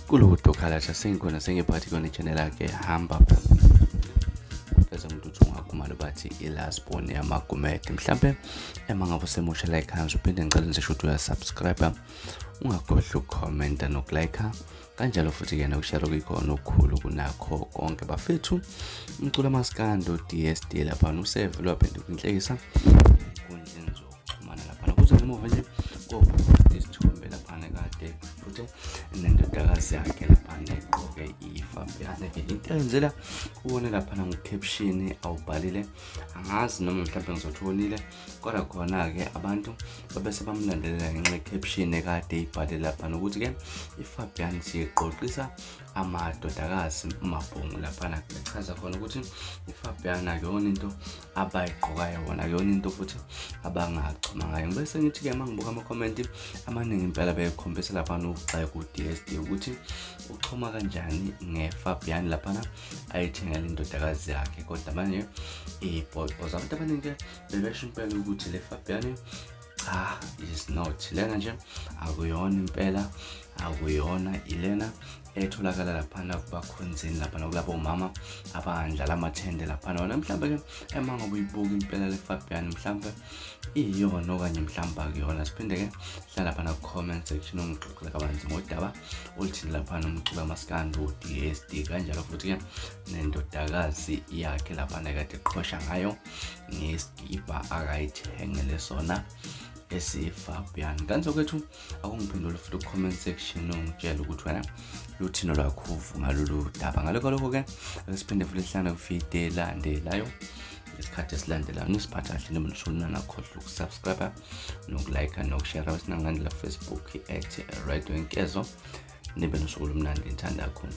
Kulutho khalasha sengikhona sengiphakathi kona channel yakhe hamba phambili. Ufeza umuntu uthi ungakhumalo bathi i-last born yamagumede mhlampe ema ngabe usemusha like hands uphinde ngicela nje ukuthi uyasubscribe ungakhohlwa ukukhomenta nokulike kanjalo futhi-ke nokushare okuyikhona okukhulu kunakho konke bafethu. Umculo amaskando DSD laphana usevele waphenduka inhlekisa enkundleni zokuxhumana laphana kuze ngemuva nje kokuposta isithombe laphana kade futhi nendodakazi yakhe laphana egqoke ifabiane-ke into ayenzela ubone laphana ngo-caption awubhalile angazi noma mhlawumbe ngizothi wonile kodwa khona-ke abantu babese bamlandelela ngenxa ye-caption ekade ibhale laphana ukuthi-ke ifabian siyiqoqisa amadodakazi mabhungu laphana echaza khona ukuthi ifabian akuyona into abayigqokayo wona akuyona into futhi abangachoma ngayo. Ngibe sengithi-ke uma ngibuka amakhomenti amaningi impela bekhombisa laphana ukugxeka u-D_S_D ukuthi uchoma kanjani ngefabian laphana ayithengela indodakazi yakhe, kodwa manje ibhoqoza abantu abaningi bebesho impela ukuthi le Fabiani cha is not lena nje akuyona impela akuyona ilena etholakala laphana kubakhonzini laphana kulabo mama abandlala amathende laphana wona mhlawumbe ke ema ngoba uyibuka impela le Fabian mhlawumbe iyona okanye mhlawumbe akuyona. Siphinde ke hlala laphana ku-comment section ungixoxele kabanzi ngodaba oluthini laphana umculo kamaskandi u-D_S_D kanjalo futhi ke nendodakazi yakhe laphana kade eqhosha ngayo ngesikibha akayithengele sona esifabian. Kanti kwethu akungiphendule futhi ku-comment section ungitshele ukuthi wena luthini lwakho uvu ngalolu daba. Ngalokho lokho-ke ake siphinde futhi sihlangane kwividiyo elandelayo ngesikhathi esilandelayo. Nisiphatha kahle noma nishonana, khohlwa ukusubscribe nokulike nokushare bese nangilandela Facebook at Radio Inkezo. Nibe nosuku olumnandi, ngithanda kakhulu.